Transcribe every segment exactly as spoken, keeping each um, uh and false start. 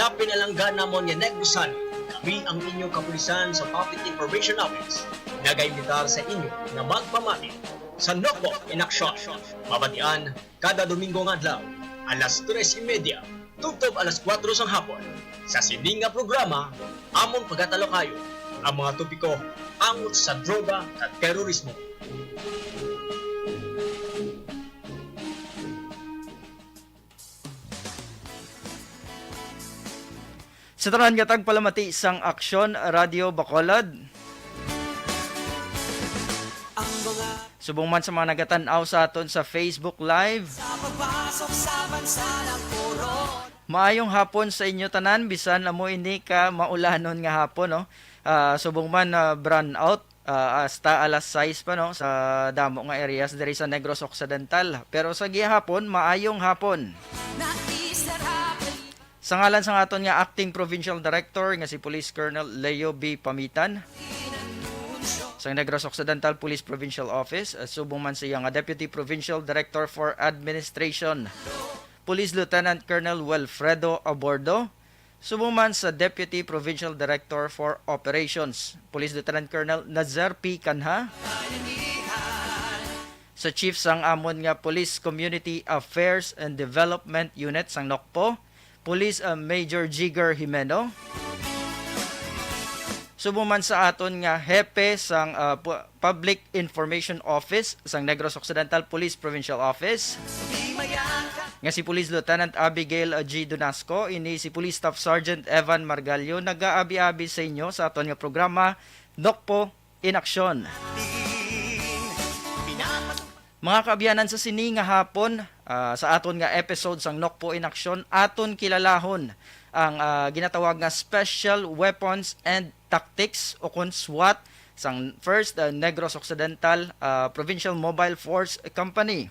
Sa pinalangga namon nga Negros Honey, kami ang inyo kapulisan sa Public Information Office nagaimbitar sa inyo nga magpamati sa Nokpo in Action. Mabatian kada Domingo nga adlaw, alas tres y media tubtob alas kuwatro sang hapon. Sa sini nga programa, amon pagatalukayon ang mga topiko angot sa droga kag terorismo. Sa tanan nga tagpalamati sang Aksyon Radio Bacolod. Subong man sa mga nagatan-aw sa aton sa Facebook Live. Maayong hapon sa inyo tanan, bisan amo ini ka maulanon nga hapon, no? Ah, subong man, ah, brownout, ah, hasta alas sais pa, no, sa damo nga areas diri sa Negros Occidental. Pero sa gihapon, maayong hapon. Sa ngalan sang aton nga Acting Provincial Director nga si Police Colonel Leo B. Pamitan, sa Negros Occidental Police Provincial Office, ah, subong man siya nga Deputy Provincial Director for Administration, Police Lieutenant Colonel Wilfredo Abordo, subong man sa Deputy Provincial Director for Operations, Police Lieutenant Colonel Nazer P. Canha, sa Chief sang amon nga Police Community Affairs and Development Unit sang Nokpo, Police, uh, Major Jigger Jimeno. Subong man sa aton nga hepe sang, uh, pu-, Public Information Office sang Negros Occidental Police Provincial Office, nga si Police Lieutenant Abigail, uh, G. Donasco, ini si Police Staff Sergeant Evan Margallo, nagaabi-abi sa inyo sa aton nga programa, Nokpo in Aksyon. Mga kaabyanan, sa sini nga hapon, ah, sa aton nga episode sang Nokpo in Aksyon, aton kilalahon ang, ah, ginatawag nga Special Weapons and Tactics, o kon SWAT, sang First, ah, Negros Occidental, ah, Provincial Mobile Force Company.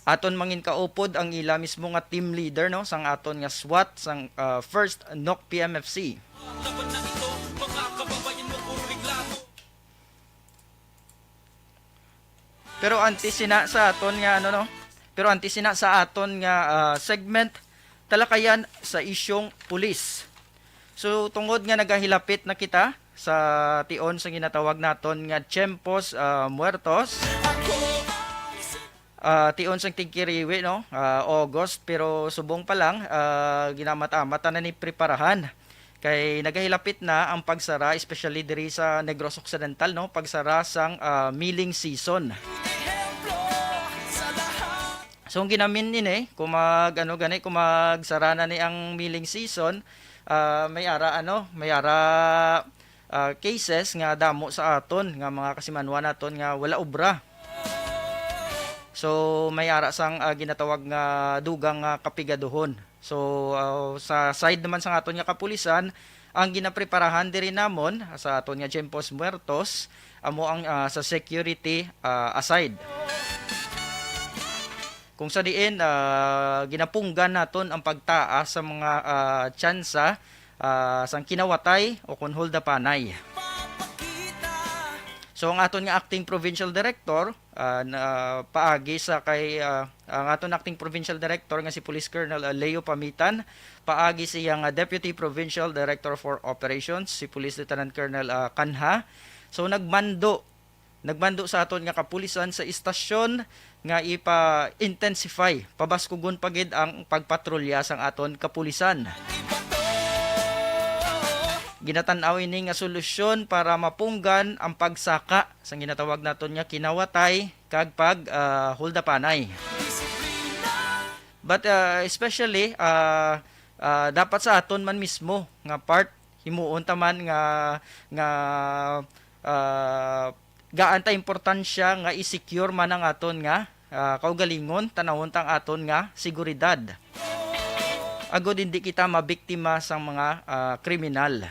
Aton mangin kaupod ang ila mismo nga team leader, no, sang aton nga SWAT sang, ah, First Nok P M F C. Pero antes sina sa aton nga, ano, no? Pero antes sina sa aton nga, ah, segment, talakayan sa isyong pulis. So, tungod nga nagahilapit na kita sa tion sa ginatawag naton nga Tiempos, ah, Muertos, ah, tion sang tigkiriwi, no? Ah, August, pero subong pa lang, ah, ginamat-amat na ni preparahan. Kay nagahilapit na ang pagsara, especially diri sa Negros Occidental, no? Pagsara sang, ah, milling season. So, ang ginamin ini, kung mag, ano gani, kung magsara na ni ang milling season, ah, may ara, ano, may ara, ah, cases nga damo sa aton, nga mga kasimanwa naton nga wala obra. So, may ara sang, ah, ginatawag nga dugang nga kapigaduhon. So, ah, sa side naman sa aton nga kapulisan, ang ginapreparahan diri namon sa aton nga Tiempos Muertos, amo ang, ah, sa security, ah, aside. Kung sa diin, ah, ginapunggan naton ang pagtaas sa mga, ah, tsansa, ah, sang kinawatay o kon huldapanay. So, ang aton nga acting provincial director, ah, na, paagi sa kay, ah, ang aton acting provincial director nga si Police Colonel, ah, Leo Pamitan, paagi siya nga Deputy Provincial Director for Operations, si Police Lieutenant Colonel, ah, Canha. So, nagmando, nagmando sa aton nga kapulisan sa istasyon nga ipa-intensify, pabaskugon pa gid ang pagpatrolya sang aton kapulisan. Ginatan-aw ini nga solusyon para mapunggan ang pagsaka sang ginatawag naton nga kinawatay kag pag, ah, huldapanay. But, ah, especially, ah, ah, dapat sa aton man mismo nga part, himuon ta man nga, nga, ah, gaan ta importansya nga i-secure man ang aton nga, ah, kaugalingon, tanawon ta ang aton nga seguridad. Agod hindi kita mabiktima sang mga, ah, kriminal.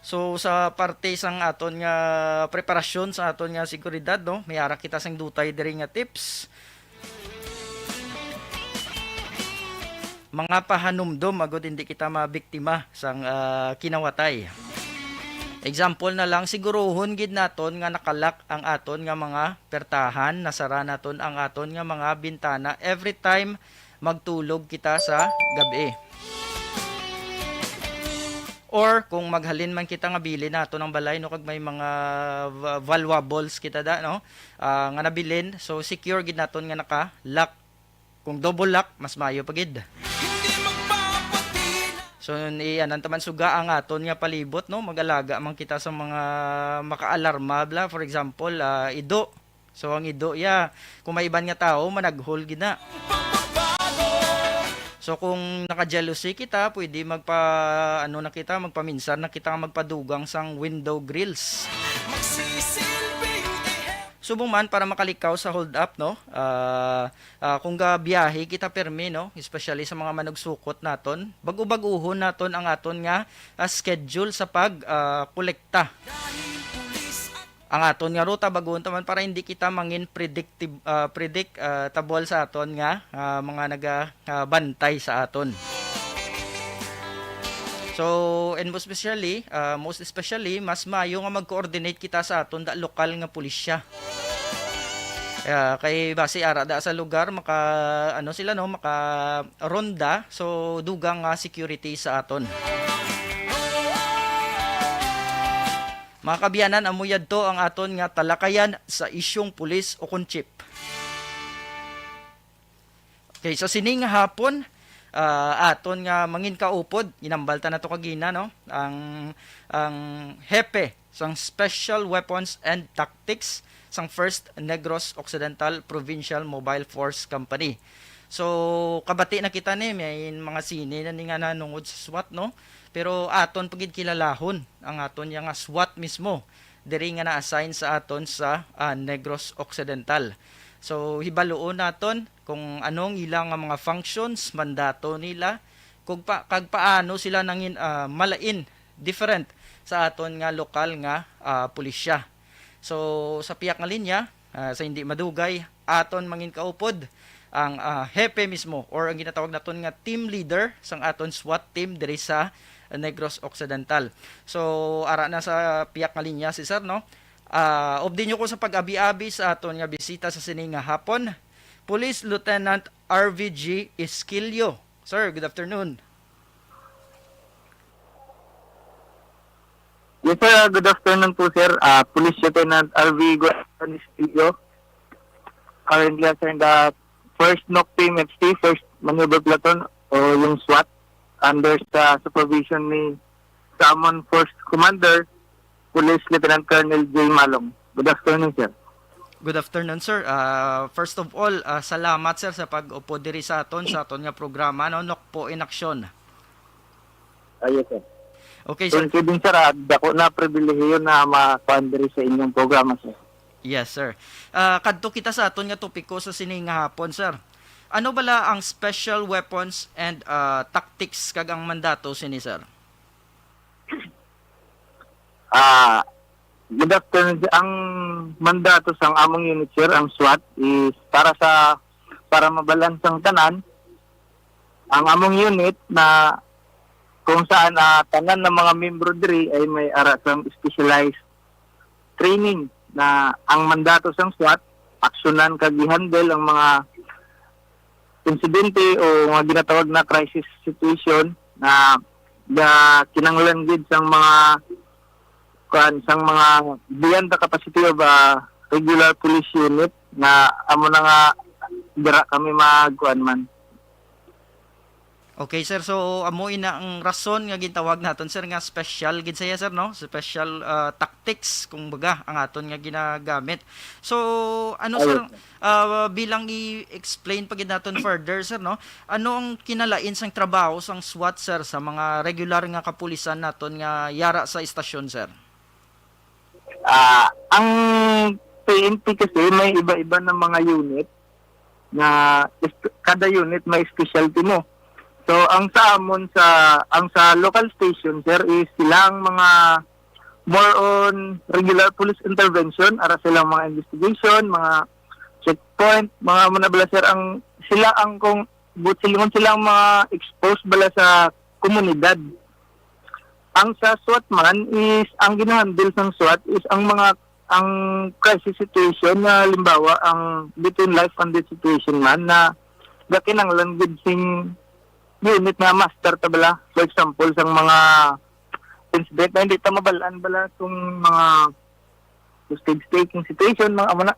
So, sa parte sang aton nga preparasyon sa aton nga seguridad, no, may ara kita sang dutay diri nga tips. Mga pahanumdom agud hindi kita mabiktima sang, ah, kinawatay. Example na lang, siguruhon gid naton nga nakalak ang aton nga mga pertahan, nasara naton ang aton nga mga bintana every time magtulog kita sa gabi. Or kung maghalin man kita nga bilin naton ang balay, no, kag may mga va-, valuables kita da, no, ah, nga nabilin, so secure gid naton nga naka-lock. Kung double lock, mas maayo pa gid. So, i-anan taman suga ang aton nga palibot, no? Mag-alaga man kita sa mga makaalarma, bla. For example, ah, ido. So, ang ido, ya, kung may iban nga tawo, managhol gid na. So, kung naka-jealousy kita, pwede magpa-, ano na kita, magpaminsar na kita nga magpadugang sang window grills. Subong man, para makalikaw sa hold up, no? Ah, ah, kung gabiyahe kita permi, no? Especially sa mga manugsukot naton, bag-o-bag-uhon naton ang aton nga, ah, schedule sa pag, ah, kolekta. Ang aton nga ruta, bag-ohon taman para hindi kita mangin predictive, ah, predict, ah, table sa aton nga, ah, mga naga, ah, bantay sa aton. So, and most especially, ah, most especially, mas maayo nga mag-coordinate kita sa aton da lokal nga pulisya. Ah, kay basi ara da sa lugar, maka, ano sila, no, maka ronda, so dugang nga security sa aton. Mga kaabyanan, amo yadto ang aton nga talakayan sa isyung pulis ukon chief. Okay, sa sini nga hapon, ah, aton nga mangin kaupod, ginambal ta nato kagina, no? Ang, ang hepe sang Special Weapons and Tactics sang First Negros Occidental Provincial Mobile Force Company. So, kabati na kita ni, may mga sini na ni nga nanungod sa SWAT, no? Pero aton pa gid kilalahon ang aton ya nga SWAT mismo diri nga na-assign sa aton sa, ah, Negros Occidental. So, hibaluon naton kung ano ang ila nga mga functions, mandato nila, kung pa, kag paano sila nangin, ah, malain, different sa aton nga lokal nga, ah, pulisya. So, sa piyak nga linya, ah, sa hindi madugay, aton mangin kaupod ang, ah, hepe mismo or ang ginatawag naton nga team leader sang aton SWAT team diri sa Negros Occidental. So, ara na sa piyak nga linya si sir, no? Ah, update nyo ko sa pag-abi-abi sa aton nga bisita sa sini nga hapon, Police Lieutenant R V G Esquilio. Sir, good afternoon. Yes, sir. Good afternoon po, sir. Ah, Police Lieutenant R V Guayapan Castillo. Currently assigned the first NOC Team F C, first Maneuver Platoon, o yung SWAT, under sa supervision ni Samon Force Commander, Police Lieutenant Colonel J Malong. Good afternoon, sir. Good afternoon, sir. Ah, first of all, ah, salamat, sir, sa pag-upod diri sa aton, sa aton nga programa, no? NOC po in Action. Ah, yes, sir. Okay, sir. Thank you din, sir. Ah, dako na pribilehiyo na makuan diri sa inyong programa, sir. Yes, sir. Ah, kadto kita sa aton nga topiko sa sini nga hapon, sir. Ano bala ang special weapons and, ah, tactics kag ang mandato sini, sir? Ah, good afternoon. Ang mandato sang among unit, sir, ang SWAT, is para sa, para mabalan sang tanan, ang among unit na kung saan, ah, tanan ng mga membro diri ay may ara sang specialized training na ang mandato sang SWAT, aksyonan kag i-handle ang mga insidente o mga ginatawag na crisis situation na ga-, kinahanglan gid sang mga, kuan, sang mga beyond the capacity of a regular police unit na amo na nga dira kami mag, kuan man. Okay, sir. So, amo ina ang rason nga gintawag naton, sir, nga special gid saya, sir, no? Special, ah, tactics, kung baga, ang aton nga ginagamit. So, ano, sir, ah, bilang i-explain pa gid naton further, sir, no? Ano ang kinalain sang trabaho sang SWAT, sir, sa mga regular nga kapulisan naton nga yara sa istasyon, sir? Ah, ang P N P kasi may iba-iba na mga unit na is-, kada unit may specialty mo. So, ang sa amon sa, ang sa local station, sir, is sila ang mga more on regular police intervention, ara silang mga investigation, mga checkpoint, mga muna bala, sir, ang sila ang kung but silingon sila ang mga exposed bala sa komunidad. Ang sa SWAT man is, ang ginahandle sang SWAT is ang mga, ang crisis situation na, halimbawa, ang between life and death situation man na gakinanglan gid sing unit nga master ta bala. For example, sang mga incident na hindi ta mabalaan bala kung mga hostage taking situation, mga amo na.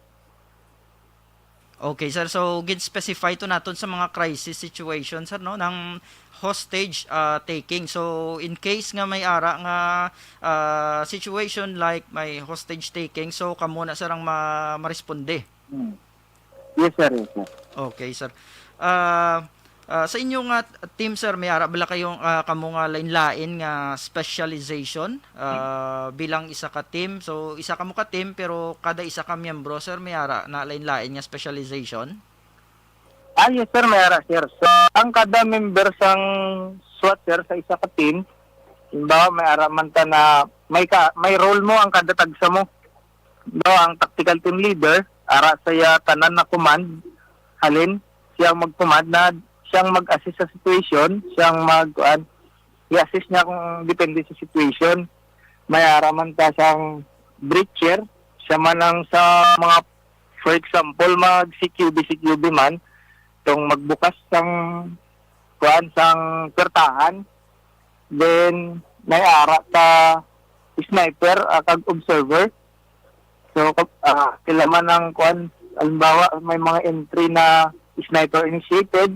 Okay, sir. So, gin-specify to naton sa mga crisis situation, sir, no? Ng hostage ah, taking. So, in case nga may ara nga ah, situation like may hostage taking, so kamo na, sir, ang ma maresponde. Hmm. Yes, sir. Yes, sir. Okay, sir. Ah, ah, sa inyo nga team, sir, may ara bala kayong ah, kamo nga lain-lain nga specialization ah, bilang isa ka team? So, isa kamo ka team, pero kada isa ka miyembro, sir, may ara na lain-lain nga specialization? Ah, yes, sir, may ara, sir. So, ang kada member sang SWAT, sir, sa isa ka team, halimbawa, may ara man ta na may ka, may role mo ang kada tagsa mo. Halimbawa, ang tactical team leader, ara sa iya tanan na command, halin, siya ang mag-command na, siya ang mag-assist sa situation, siya ang mag, kuan, i-assist niya kung depende sa situation. May ara man ta sang breacher, siya man ang sa mga, for example, mag C Q B, C Q B man, tong magbukas sang, kuan, sang pertahan. Then, may ara ta sniper, ah, kag observer. So, kap- ah, sila man ang, kuan, halimbawa, may mga entry na sniper initiated.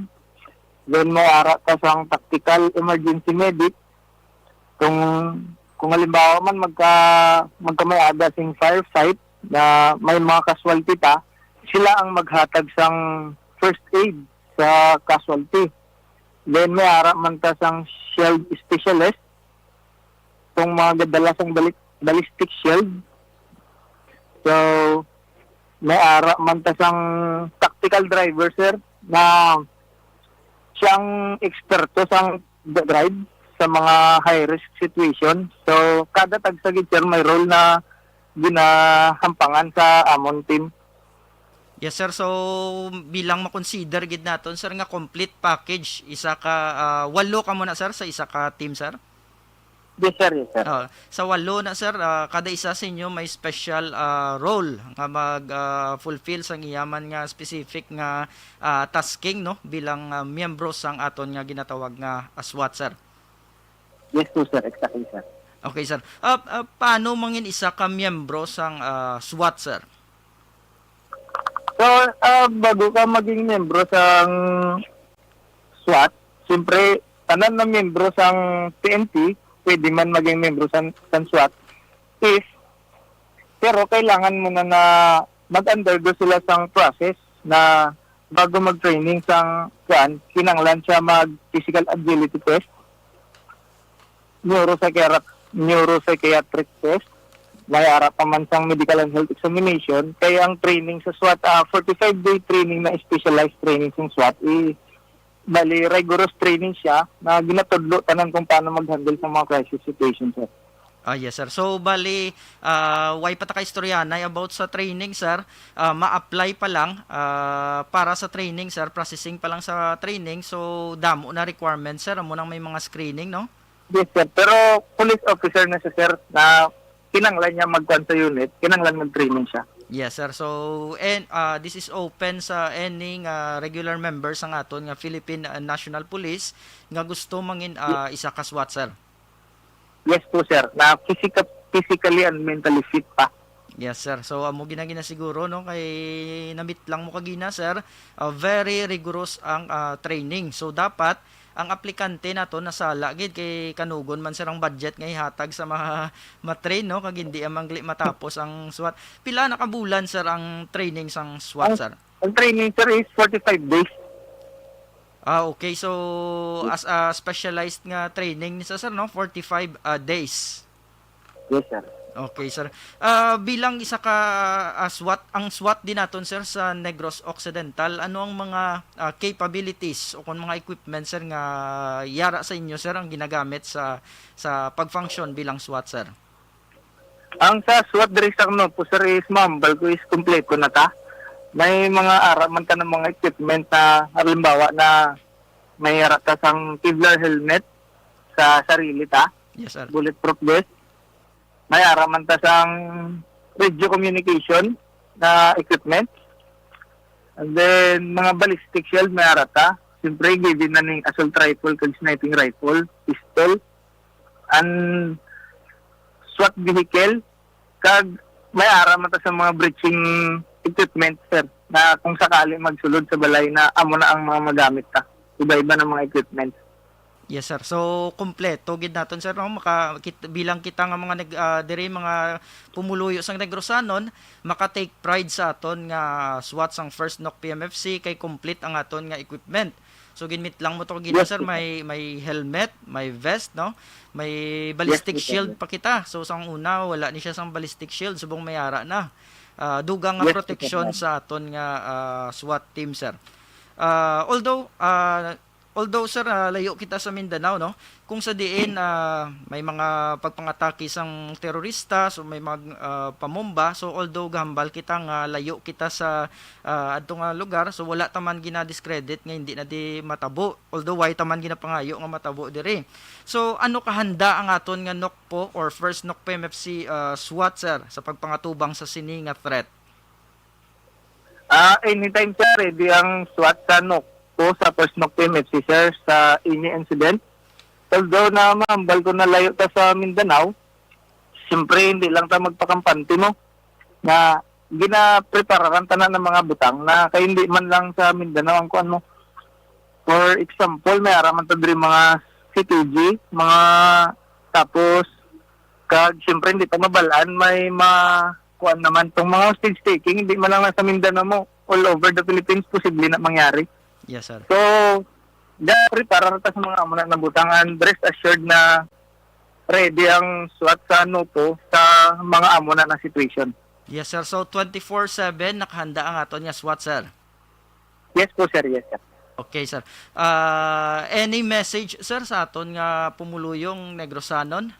Then, may ara ta sang tactical emergency medic. Kung, kung halimbawa man, magka, magkamay-ada sing fire site na may mga casualty ta, sila ang maghatag sang first aid sa casualty. Then, may ara man ta sang shield specialist, kung mga gadala sang balik, ballistic shield. So, may ara man ta sang tactical driver, sir, na siyang eksperto sang drive sa mga high-risk situation. So, kada tagsa gid, sir, may role na ginahampangan sa amon team. Yes, sir. So, bilang makonsider gid naton, sir, nga complete package, isa ka, ah, walo kamo na, sir, sa isa ka team, sir? Yes, sir. Yes, sir. Ah, sa walo na, sir, ah, kada isa sa inyo may special ah, role nga mag ah, fulfill sang iya man nga specific nga ah, tasking, no, bilang ah, miyembro sang aton nga ginatawag nga ah, SWAT, sir. Yes po, sir. Exactly, sir. Okay, sir. Ah, ah, paano mangin isa ka miyembro sang ah, SWAT, sir? So, ah, bago ka maging miyembro sang SWAT, siyempre, tanan na miyembro sang P N P, pwede man maging miyembro sang, sang SWAT. If, pero kailangan mo na na mag-undergo sila sang process na bago mag-training sang, kuan, kinanglan siya mag physical agility test, neuropsychiatric, neuropsychiatric test, may ara pa man sang medical and health examination, kay ang training sa SWAT, ah, forty-five day training na specialized training sa SWAT, eh, bali rigorous training siya na ginatudlo tanan kung paano mag-handle sa mga crisis situation, sir. Ah, yes, sir. So, bali, ah, way pa ta ka istoryanay about sa training, sir. Ah, ma-apply pa lang ah, para sa training, sir. Processing pa lang sa training. So, damo na requirements, sir. Amo nang may mga screening, no? Yes, sir. Pero police officer na siya, sir, na kinanglan niya magkuan sa unit, kinanglan mag-training siya. Yes, sir. So, and ah, this is open sa any nga regular member sang aton nga Philippine ah, National Police nga gusto mangin ah, isa ka SWAT, sir. Yes po, sir. Na physica- physically and mentally fit pa. Yes, sir. So, amo gina ginasiguro, no, kay namit lang mo kagina, sir. Ah, very rigorous ang ah, training. So, dapat ang aplikante nato nasala gid kay kanugon man, sir, ang budget nga ihatag sa mga matrain, no, kag hindi ang mangli matapos ang SWAT. Pila na ka bulan, sir, ang training sang SWAT, sir? Ang training, sir, is forty-five days. Ah, okay. So, as a specialized nga training ni sa, sir, no, forty-five ah, days. Yes, sir. Okay, sir. Ah, bilang isa ka ah, SWAT, ang SWAT din naton, sir, sa Negros Occidental, ano ang mga ah, capabilities o kung mga equipment, sir, nga yara sa inyo, sir, ang ginagamit sa sa pag-function bilang SWAT, sir? Ang sa SWAT diri sa Canopo, sir, is mahambal ko is kompleto na ta. May mga ara man ta ng mga equipment na, halimbawa, na may ara ta sang Kevlar helmet sa sarili ta, Yes, sir. bulletproof vest. May ara man ta sang radio communication na equipment. And then, mga ballistic shield, may ara ta. Siyempre, given na ning assault rifle kag sniping rifle, pistol, and SWAT vehicle, kag may ara man ta sa mga breaching equipment, sir, na kung sakali magsulod sa balay na amo na ang mga magamit ta. Iba-iba ng mga equipment. Yes, sir. So, kompleto gid naton, sir, no? Maka, kit, bilang kita nga mga nag, ah, diri, mga pumuluyo sang Negrosanon, maka-take pride sa aton nga SWAT sang First Nok P M F C kay complete ang aton nga equipment. So, ginmit lang mo to gina, Yes, sir, sir. may, may helmet, may vest, no? May Yes, ballistic sir. shield pa kita. So, sang una, wala ni siya sang ballistic shield, subong may ara na. Ah, dugang nga Yes, sir. protection sa aton nga, ah, SWAT team, sir. Ah, although, ah, although, sir, ah, layo kita sa Mindanao, no? Kung sa diin, ah, may mga pagpangatake sang terorista, so may mga, ah, pamomba. So, although gahambal kita nga layo kita sa, ah, adto nga lugar, so wala ta man ginadiscredit nga hindi na di matabo. Although way ta man ginapangayo nga matabo diri. So, ano kahanda ang aton nga NOCPO or First NOCPO M F C, ah, SWAT, sir, sa pagpangatubang sa sini nga threat? Ah, anytime, sir, ready ang SWAT sa NOCPO, sa First NOCPO M F C, sir, sa any incident. Although na mahambal ko na layo ta sa Mindanao, siyempre, hindi lang ta magpakampante mo na ginaprepararan ta na ng mga butang na kay hindi man lang sa Mindanao ang kuan mo. For example, may ara man ta diri mga C P G, mga tapos, kag siyempre, hindi ta mabalaan, may ma-, kuan naman, tong mga hostage taking, hindi man lang nasa Mindanao mo, all over the Philippines, posible na mangyari. Yes, sir. So, ga-prepare ta sa mga amo na nga butang, and rest assured na ready ang SWAT sa NOCPO sa mga amo na nga situation. Yes, sir. So, twenty-four seven, nakahanda ang aton nga SWAT, sir. Yes po, sir. Yes, sir. Okay, sir. Ah, any message, sir, sa aton nga pumuluyong Negrosanon?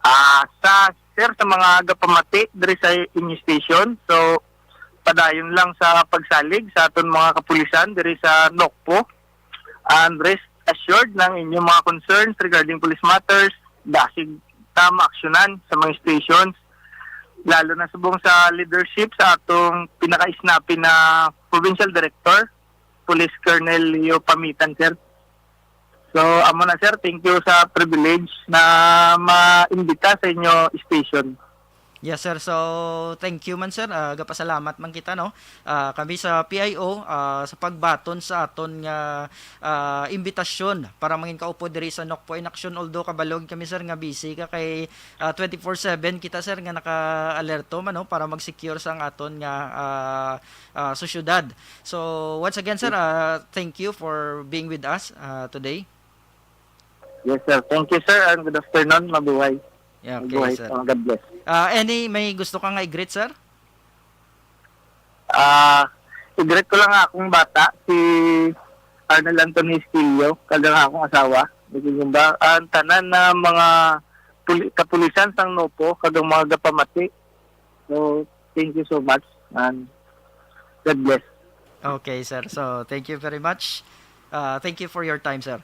Ah, sa, sir, sa mga gapamati diri sa inyo station, so padayon lang sa pagsalig sa aton mga kapulisan diri sa NOCPO, and rest assured ng inyong mga concerns regarding police matters, dasig ta maaksyonan sa mga stations, lalo na subong sa leadership sa atong pinaka-isnapi na provincial director, Police Colonel Leo Pamitan, sir. So, amo na, sir. Thank you sa privilege na ma-imbita sa inyo station. Yes, sir. So, thank you man, sir. Ah, gapasalamat man kita, no? Ah, kami sa P I O, ah, sa pagbaton sa aton nga, ah, imbitasyon para mangin kaupod diri sa NOCPO in Action. Although kabalog kami, sir, nga busy ka kay, ah, twenty-four seven kita, sir, nga naka-alerto man, no, para mag-secure sang aton nga, ah, ah, sa syudad. So, once again, sir, ah, thank you for being with us, ah, today. Yes, sir. Thank you, sir, and good afternoon. Mabuhay. Yeah, okay, Mabuhay. sir. Uh, God bless. Ah, any may gusto ka nga i-greet, sir? Ah, i-greet ko lang ang akong bata, si Arnel Anthony Estilio, kag ang akong asawa, nagigumba, ang tanan na mga puli-, kapulisan sang NOCPO, kag ang mga gapamati. So, thank you so much, and God bless. Okay, sir. So, thank you very much. Ah, thank you for your time, sir.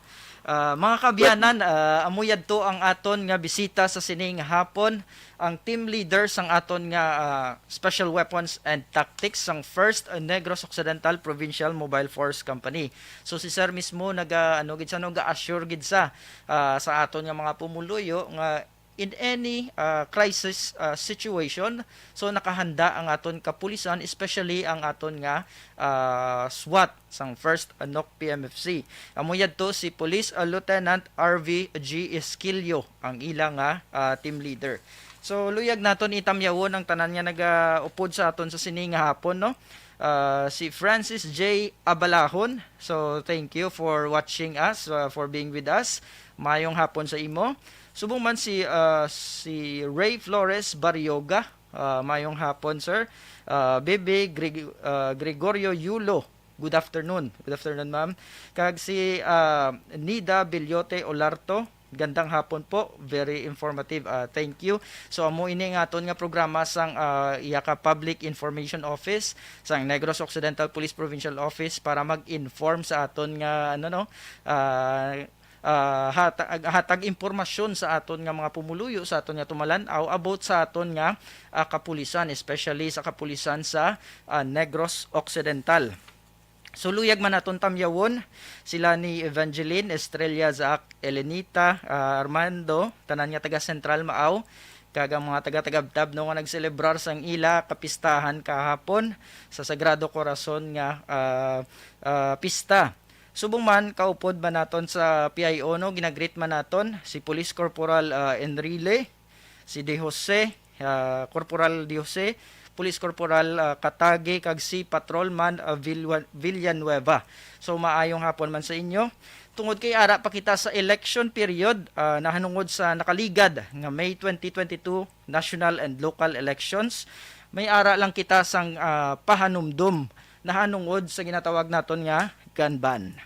Ah, mga kaabyanan, ah, amo yadto ang aton nga bisita sa sining hapon, ang team leader sang aton nga, ah, Special Weapons and Tactics sang First Negros Occidental Provincial Mobile Force Company. So, si sir mismo naga, ano gid sa, no, ga-assure gid sa, ah, sa aton nga mga pumuluyo nga in any, ah, crisis, ah, situation, so nakahanda ang aton kapulisan, especially ang aton nga, ah, SWAT sang First Anok P M F C. Amo yadto si Police, ah, Lieutenant R V G Esquilio ang ila nga, ah, team leader. So, luyag naton itamyawon ang tanan nga nagaupod sa aton sa sini nga hapon, no? Ah, si Francis J Abalahon. So, thank you for watching us, ah, for being with us. Mayong hapon sa imo. Subong man si, ah, si Ray Flores Barrioga. Ah, mayong hapon, sir. Ah, Bebe Greg-, ah, Gregorio Yulo. Good afternoon. Good afternoon, ma'am. Kag si, ah, Nida Bilyote Olarto. Gandang hapon po. Very informative. Ah, thank you. So, amo ini nga aton nga programa sang, ah, iya ka Public Information Office, sang Negros Occidental Police Provincial Office para mag-inform sa aton nga, ano, no, ah, ah, hata-, hatag impormasyon sa aton nga mga pumuluyo, sa aton nga tumalan-aw about sa aton nga, ah, kapulisan, especially sa kapulisan sa, ah, Negros Occidental. So, luyag man naton tamyawon sila ni Evangeline, Estrella, Zack, Elenita, ah, Armando, tanan nga taga Central Maaw, kag ang mga taga Tagabtab, no, nga nagselebrar sang ila kapistahan kahapon sa Sagrado Corazon nga, ah, ah, pista. Subong man, kaupod man naton sa P I O, no, ginagreet man naton si Police Corporal, ah, Enrile, si De Jose, ah, Corporal De Jose, Police Corporal, ah, Katagi, kag si Patrolman, ah, Villua-, Villanueva. So, maayong hapon man sa inyo. Tungod kay ara pa kita sa election period, ah, nahanungod sa nakaligad nga May twenty twenty-two national and local elections, may ara lang kita sang, ah, pahanumdom nahanungod sa ginatawag naton nga gun ban.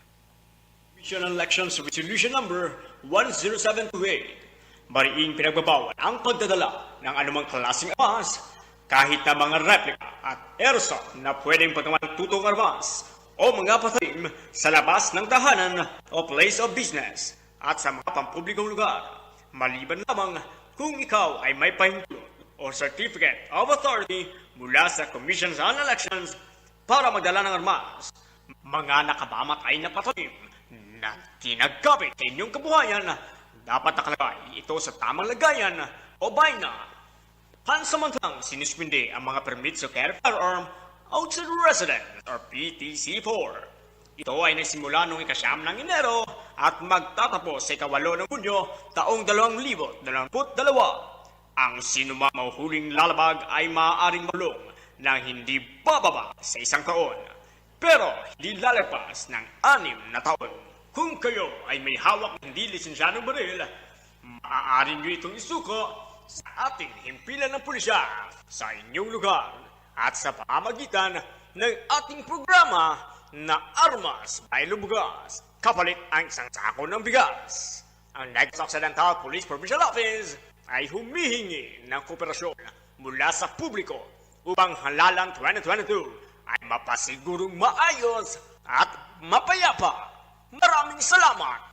Commission on Elections Resolution Number one zero seven two eight, mariing pinagbabawal ang pagdadala ng anumang klaseng armas, kahit na mga replika at airsoft na pwedeng paggawan tutong armas o mga patalim sa labas ng tahanan o place of business at sa mga pampublikong lugar, maliban lamang kung ikaw ay may pahintulot o certificate of authority mula sa Commission on Elections para magdala ng armas. Mga nakabamatay na patalim na ginagamit sa inyong kabuhayan, dapat nakalagay ito sa tamang lagayan o bayna. Pansamantalang sinuspindi ang mga permit sa carry firearm outside residence or P T C four. Ito ay nagsimula noong ika-siyam ng Enero at magtatapos sa ika-walo ng Hunyo taong dalawang libo dalawampu't dalawa. Ang sinumang mahuhuling lalabag ay maaaring makulong ng hindi bababa sa isang taon, pero hindi lalagpas ng anim na taon. Kung kayo ay may hawak na hindi lisensyadong baril, maaari niyo itong isuko sa ating himpilan ng pulisya sa inyong lugar at sa pamamagitan ng ating programa na Armas Baylo Bugas, kapalit ang isang sako ng bigas. Ang Negros Occidental Police Provincial Office ay humihingi ng kooperasyon mula sa publiko upang halalan twenty twenty-two ay mapasigurong maayos at mapayapa. Maraming salamat!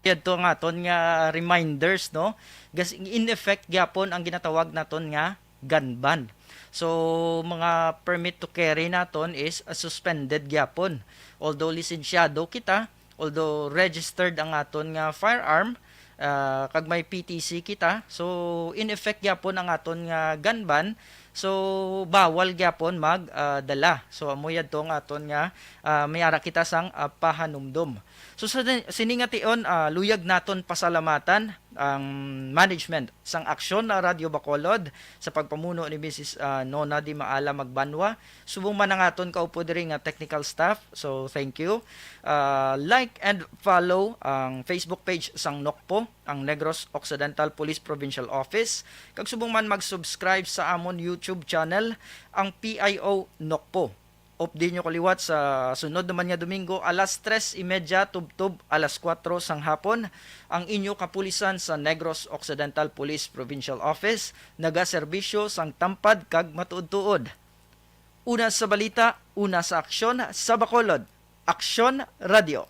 Yadto ang aton nga reminders, no? Gas-, in effect gyapon ang ginatawag naton nga gun ban. So, mga permit to carry naton is, uh, suspended gyapon. Although lisensyado kita, although registered ang aton nga firearm, ah, kag may P T C kita, so in effect gyapon ang aton nga gun ban. So, bawal gyapon mag, ah, dala. So, amo yadto ang aton nga, ah, may ara kita sang, ah, pahanumdom. So, sa di-, sini nga tion, ah, luyag naton pasalamatan ang management sang Aksyon na Radyo Bacolod sa pagpamuno ni Missus, ah, Nona Di Maala Magbanwa, subong man ang aton kaupod diri nga technical staff. So, thank you. Ah, like and follow ang Facebook page sang NOCPO, ang Negros Occidental Police Provincial Office, kag subong man mag-subscribe sa amon YouTube channel, ang P I O NOCPO. Updi nyo ko liwat sa sunod naman nga Domingo, alas tres y media tubtob alas kuwatro sang hapon, ang inyo kapulisan sa Negros Occidental Police Provincial Office, nagaserbisyo sang tampad kag matuod-tuod. Una sa balita, una sa aksyon, sa Bacolod. Aksyon Radio.